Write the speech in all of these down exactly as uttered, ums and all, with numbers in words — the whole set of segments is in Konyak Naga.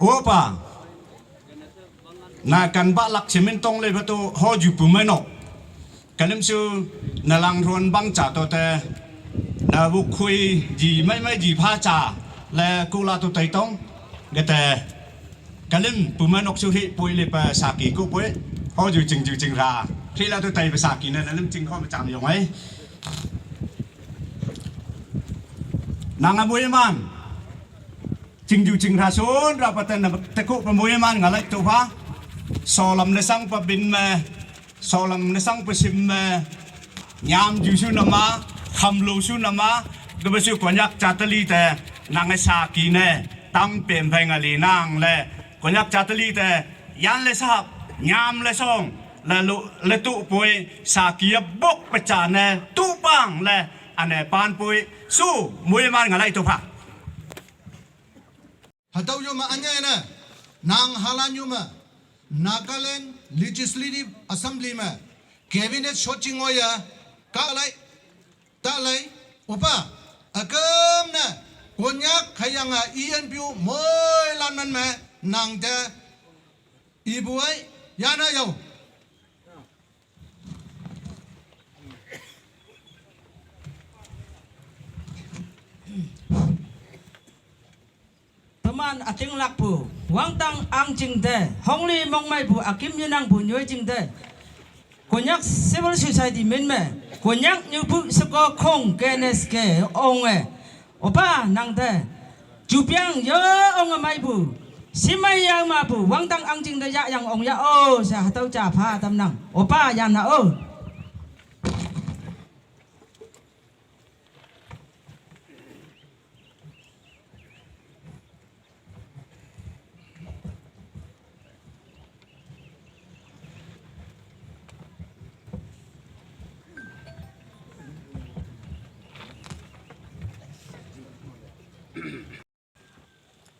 Opa, na kan ba lak simin tong le batu ho ju pu mai nok. Kalim su na lang ruan bang cha to te, na bu khui ji mai mai ji pha cha le ku la tu tai tong. Gete, kalim pu mai nok su hi pui le pa sa ki ku pui. Ho ju ching ju ching ra. Hi la tu tai pa sa ki na, na lim ching ho ma cham yong ai. Nang a bui man. Chingju chingra sun ra patan na teku pa mui man ngalai tu pha. Solam nesang pa bin me. Solam nesang pa sim me. Nyam ju su nama. Kham lo su nama. Gaba su Konyak chatali te. Nang e sa ki ne. Tam pem phai ngali nang le. Konyak chatali te. Yan le sap. Nyam le song. Le lu, le tu pui. Sa ki ya bok pa cha ne. Tu pang le. Ane pan pui. Su. Mui man ngalai tu pha. Hatau yoma anyai na, nang halan yoma, Nagaland Legislative Assembly ma, Cabinet shot ching oya, ka lai, ta lai, opa, akam na, Konyak khayang a E N P O moi lan man ma, nang te, ibu ai, yana yau. Teman ating lak pu, wangtang ang jing de, hongli mong mai pu, akim yunang pu nyoi jing de. Konyak Civil Society min me, Konyak nyu pu seko khong K N S K ong e. Opa nang de. Jupiang yo ong mai pu. Simai yang ma pu, wangtang ang jing de ya yang ong ya o, sa hatau cha pha tam nang. Opa yan na o.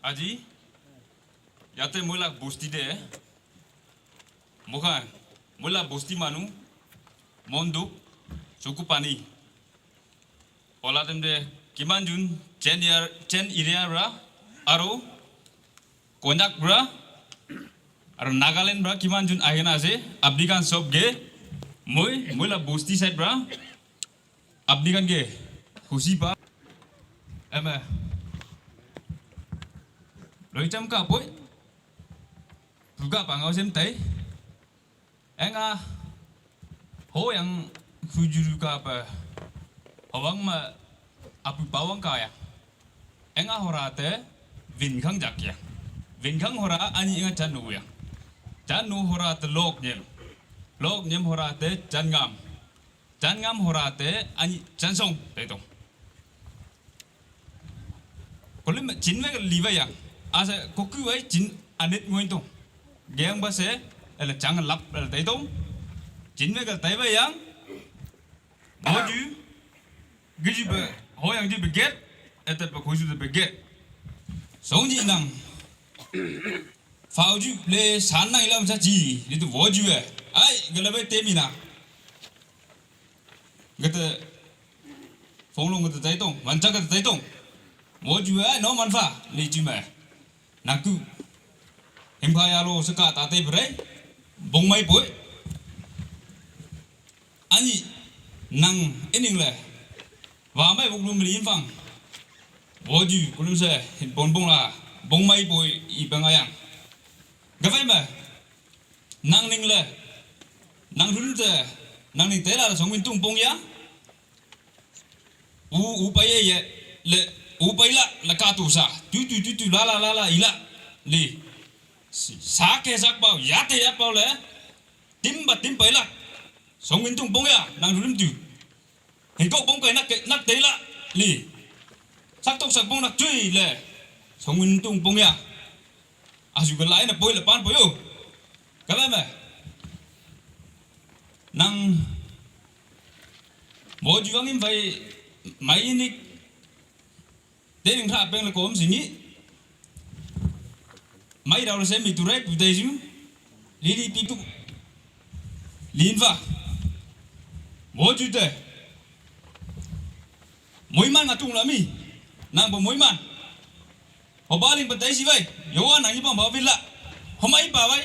Aji, yate moi lak bosti de, mokha, moi lak bosti manu, monduk, chukupani. Ola tem de, kiman jun, Chin area, Chin area ra, aro, Konyak ra, aro Nagaland ra, kiman jun ahina ase, apni khan sob ke, moi, moi lak bosti side ra, apni khan ke, khushi pa, ema, loicham ka poi, buka pangau sem tai, enga, ho yang hujuru ka pa, hawang ma, apu pawang ka ya, enga horate, vin khang jak ya, vin khang hora ani enga chan nu ya, chan nu horate lok nyem, lok nyem horate chan ngam, Chan ngam horate ani chan song, tai tong. Kolim chin me liva yang. Asa koku wai chin anit ngoin tong. Geng ba se, ele chang lap, ele tai tong. Chin me tai ba yang. Moju, giji be, ho yang ji be get, ete be koju be get. Song ji nang. Fauju le san nang ilam sa ji, ni tu voju e. Ai, galabe temina. Gata, phone lo gata tai tong, mancha gata tai tong. Mo ju ai no manfa, le ju mai. Naku. Him kha ya lo saka ta te bre. Bong mai poi. Ani, nang, ening le. Wa mai bok lum rin fang. Wo ju, kulum se, bon bong la. Bong mai poi, i bang ayang. Gafai ma. Nang ning le. Nang lun te. Nang ning te la, song win tung bong ya. U, u pa ye ye, le, u pa ila, la ka tu sa, tu tu tu tu, la la la la, ila, li. Si, sa ke sak pau, ya te ya pau le, tim ba tim pa ila. Song win tung bong ya, nang rum tu. Hin kok bong kai nak ke, nak te ila, li. Sak tok sak bong nak chui le. Song win tung bong ya. Asu ke lai na poi le pan poi yo. Ka ba me. Nang mo ju wang im fai mai inik. Te ning ra peng le kom singi. Mai rau le se mi tu rai pu te ju. Li li pi tu. Lin fa. Mo ju te. Moi man nga tung la mi. Nang bo moi man. Oba ling patai si bai. Yowa nang ipa ba vila. Homa ipa bai.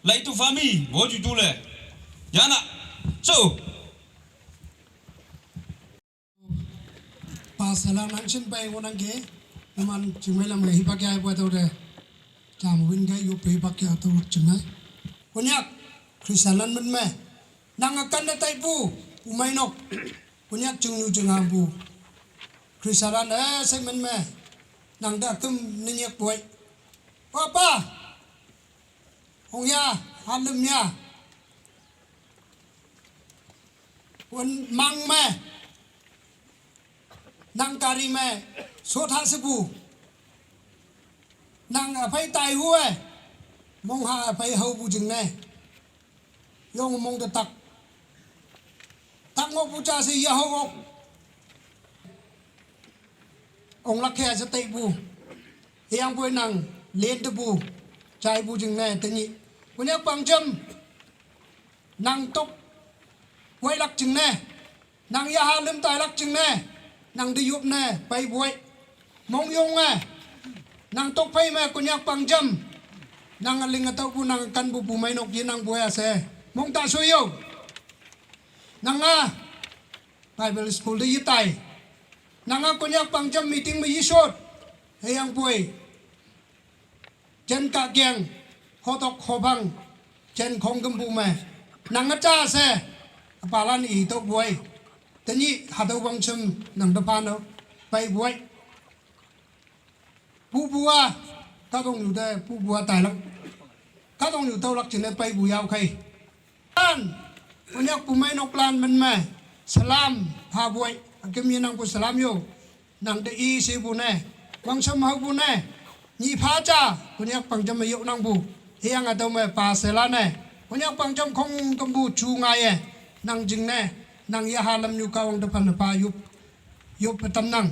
Lai tu fami. Wo ju tu le. Yana. So. Pastor lang nang chin pai ngonang ke. Naman chingmai lam ke hipak ya buat tu de. Jam win ke yup hipak ya tu chingai. Konyak. Kristan lan men me. Nang akan da tai pu. Umai nok. Konyak chingnu chingam pu. Kristan lan eh se men me. Nang da tum ninyak buai. Papa. Hong ya, halim ya. Wan mang me. Nang kari me. Sot ha sebu. Nang apai tai hu eh. Mong ha apai hau bu jing ne. Yong mong de tak. Tak ngok bu cha se ya hau ngok. Ong lak khe a se tai bu. Hiang buai nang len te bu. Chai bu jing ne te ni. Konyak pang jam. Nang tok. Wai lak jing ne. Nang ya ha lem tai lak jing ne. Nang de yup ne. Pai buai. Mong yong ne. Nang tok pai me Konyak pang jam. Nang aling atau bu nang kan bu bu mai nok ye nang buai ase. Mong ta so yo. Nang a. Bible school de ye tai. Nang a Konyak pang jam meeting me ye shot. Hiang buai. Chen ka kiang, hotok hobang, chen khong gem bu me. Nang a cha se, a palan i tok buai. Tani hadau bang chem nang da pan pai buai. Pu bua, ka dong yu de, pu bua tai lak. Ka dong yu tau lak chin ne pai bu yau khai. An, Konyak pu mai nok lan men me. Salam, ha buai. Akem ye nang pu salam yo. Nang de i si bu ne. Wang sam hau bu ne. Ni pha cha. Konyak pang jam yo nang bu. Hiang a dau me pa se la ne. Konyak pang jam khong kam bu chu ngai ye. Nang jing ne. Nang ya ha lam yu ka wang de pan pa yup. Yup pa tam nang.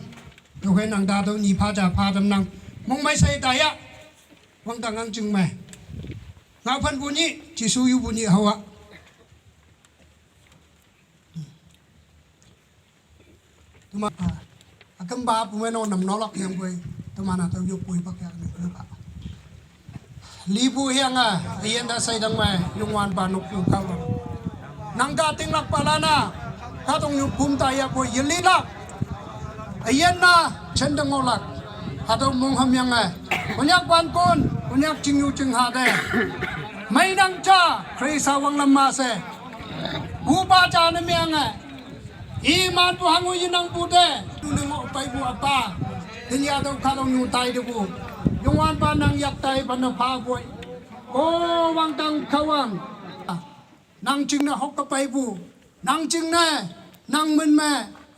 Dau khai nang da dau ni pha cha pha tam nang. Mong mai sai ta ya. Wang ta ngang jing me. Ngau phan bu ni. Jisu yu bu ni hau a. Tuma, ah, akam ba pu me no nam no lak yang koi, tuma na tau yuk pui pak yang ni koi pa. Li pu hiang a, ayen da sai dang mai, yung wan ba nuk yung kau. Nang ka ting lak pa la na, ka tong yung pum ta ya koi, ye li lak. Ayen na, chen dang ngolak. Hatau mong ham yang a. Konyak ban kon, Konyak ching yu ching ha de. Mai nang cha, Krista wang lam ma se. Bu pa cha na miang a. Iman pu hangu yinang pu de, tu ne ngo pai pu apa. Tin ya dau ka dong yu tai de pu. Yung wan pa nang yak tai pa na pa pu. O wang tang ka wang. Nang ching na hok ka pai pu. Nang ching na, nang men me,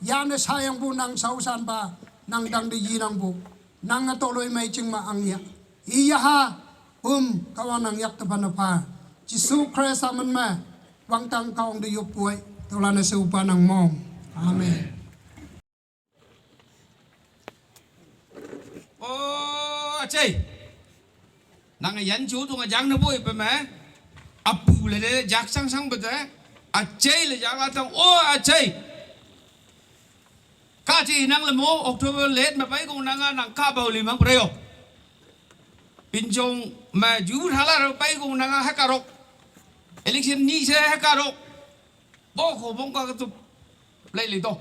ya na sayang pu nang sau san pa, nang dang de yinang pu. Nang a toloi mai ching ma ang ya. I ya ha, um, ka wang nang yak ta pa na pa. Jisu Krista men me, wang tang ka ong de yup puai, tau la na se upa nang mong. Amen. O, achei. Nang a yan chu tung a jang na boi pe me. Apu le de jak sang sang pe te. Achei le jak la tang. O, achei. Ka chi nang le mo October let ma pai kong nang a nang ka bau li mang preo. Pin jong ma ju thala ra pai kong nang a ha ka rok. Election ni se ha ka rok. Bo ko bong ka tu. Lai li to.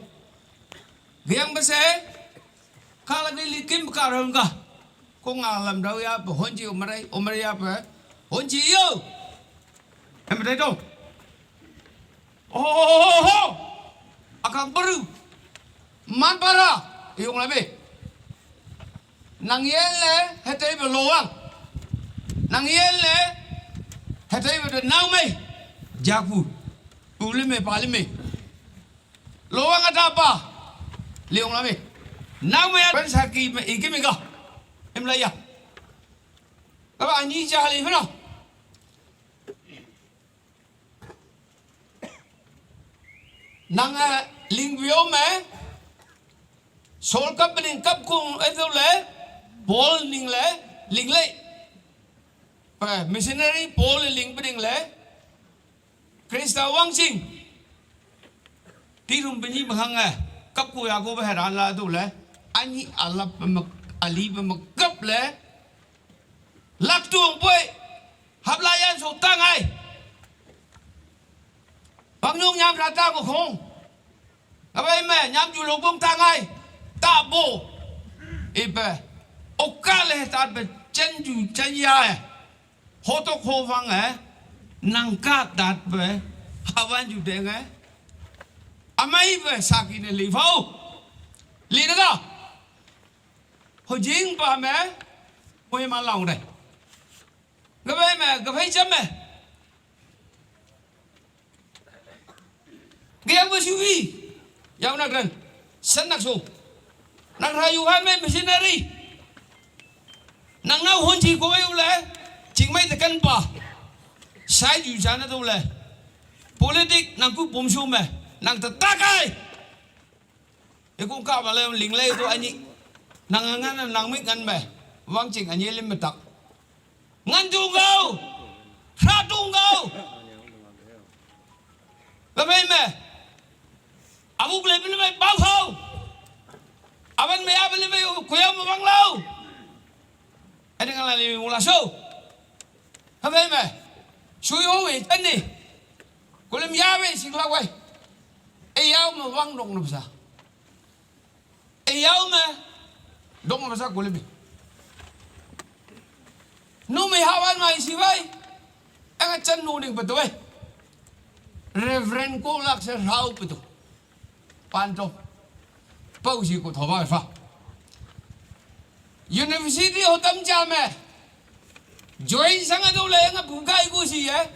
Giang ba se. Ka la ni li kim ka rong ka. Ko nga lam dau ya ba hon ji o ma rai o ma rai ya ba. Hon ji yo. Em dai to. Oho! Akang baru. Man para. Yung labi. Nang yen le, hetei be lowang. Nang yen le, hetei be de nang mei. Jaku. Uli mei, pali mei. Lowang ada apa? Liong labi. Nang mei, pen saki mei, iki mei ka. Em la ya. Kaba anyi jahali, you know. Nang a ling bio me, sol kap ning kap kung eto le, Paul ning le, ling le, pa missionary Paul ling ning le, Krista wang sing. Ti rum bini mahang a, kap ku ya ko ba heran la tu le, ani alap mak, ali mak, le, lak tuang pui, hap la yan so tang ai. Pang nyung nyam ra ta ko khong. Abai me, nyam ju lo kong tang ai. Ta bo. Ipe. Oka le ta pe chen ju chen ya e. Ho to kho vang e. Nang ka tat pe. Hawan ju deng e. Amai pe saki ne li vau. Li na ka. Ho jing pa me. Mo ma long de. Ka bai me, ka bai cham me. Gaya ba shui. Yau nak ran. San nak so. Nak rayu han mai missionary. Nang nau hon chi ko yu le. Ching mai tekan pa. Sai ju jana tu le. Politik nang ku pum su me. Nang te takai. E kung ka ba le ling le tu ani. Nang ngan nang mi ngan me. Wang ching ani lim me tak. Ngan tung kau. Hra tung kau. Ba mei me. Abu kle bile me bau kau. Aban me abile me kuyau me bang lau. Ede ngan la le mula so. Ba mei me. Sui ho we tani. Kulem ya we sing la we. E yau me bang dong na bsa. E yau me dong masa kulibi. Nu me hawan mai si bai. Anga chan nu ning betul eh. Reverend ko lak se rau betul. Panto. Pau si ko thoba fa. University hotam jam eh. Join sanga do le anga bukai ko si eh.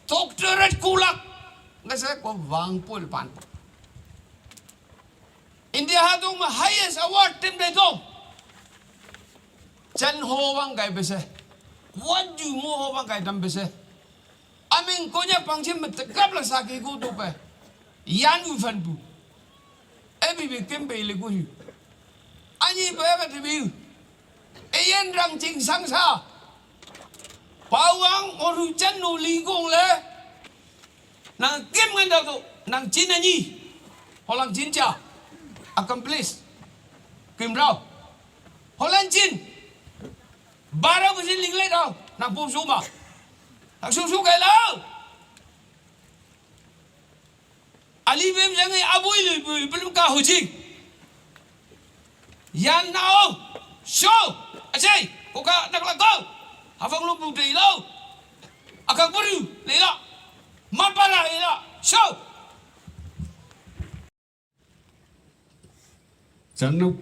Doctorate ko lak. Nga se ko wang pul panto. India ha tung ma highest award tim de tung. Chan ho wang kai bese. Wan ju mo ho wang kai tam bese. Aming konya pangchim ma tekap la saki ku tu pe. Yan u fan bu. E bi bi kim pe le ku yu. Ani pe ka ti bi. E yan rang ching sang sa. Pawang oru chan nu li kong le. Nang kim ngan dau tu, nang chin ani. Holang chin cha. Accomplice. Kim rau. Holang chin. Barau busin ling le rau. Nang pum su ma. Nang su su kai lau. Ali bem jang ai abui lui bui belum ka hu jing. Yan nao. Show. Achai. Ko ka nak la ko. Hafang lu bu dei lau. Akang buru le la. Mapara le la. Show. Chanu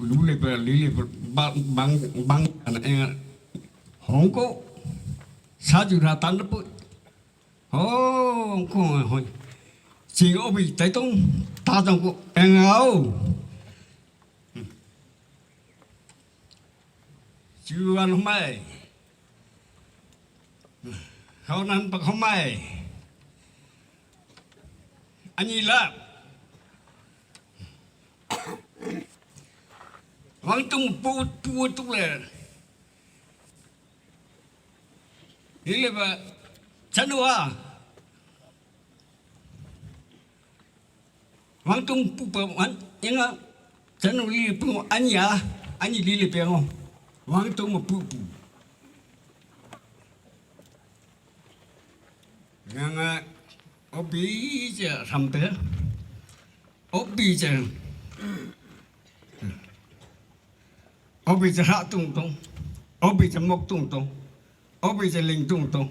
lu le pa li le pa bang bang bang ana e hong ko sa ju ra tan pu. Hong ko hoi. Sing obi tai tong ta tong ko eng au. Chu an mai. Hau nan pak hau mai. Ani la. Wang tung pu pu tu le. Ni le ba. Chanu a. Wang tung pu pa wan inga chanu li pu anya ani li li pe ngo. Wang tung ma pu pu. Nga nga obi che ram pe. Obi che. Obi che ha tung tung. Obi che mok tung tung. Obi che ling tung tung.